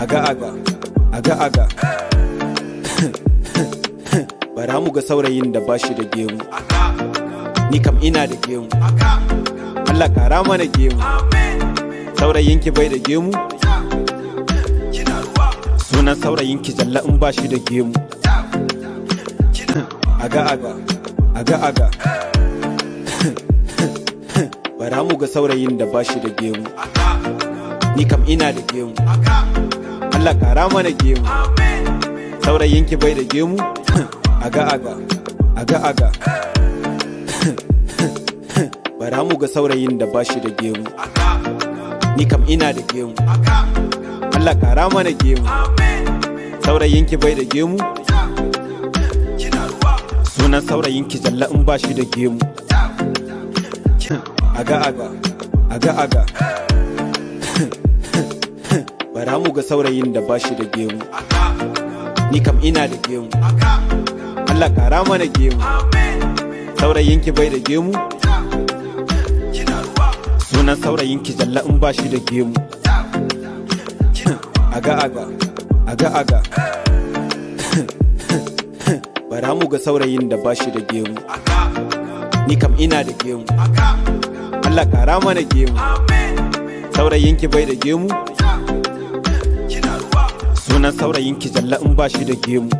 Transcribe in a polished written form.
Aga aga, aga aga. Bara mu ga saurayin da bashi da gemu. Ni kam ina da gemu. Allah kara mana gemu. Saurayinki bai da gemu? Sunan saurayinki Jalla in bashi da gemu. Aga aga, aga aga. Bara mu ga saurayin da bashi da gemu. Ni kam ina da gemu. Allah kara mana gemu. Saurayinki bai da gemu? Aga aga, aga aga. Bara mu ga saurayin da bashi da gemu. Ni kam ina da gemu. Allah kara mana gemu. Saurayinki bai da gemu? Sunan saurayinki Jalla in bashi da gemu. Aga aga, aga aga. Bara mu ga saurayin da bashi da gemu. Ni kam ina da gemu. Allah kara mana gemu. Saurayinki bai da gemu? Sunan saurayinki Jalla in bashi da gemu. Aga aga, aga aga. Bara mu ga saurayin da bashi da gemu. Ni kam ina da gemu. Allah kara mana gemu. Saurayinki bai da gemu? Sunan saurayinki Jalla in bashi da gemu.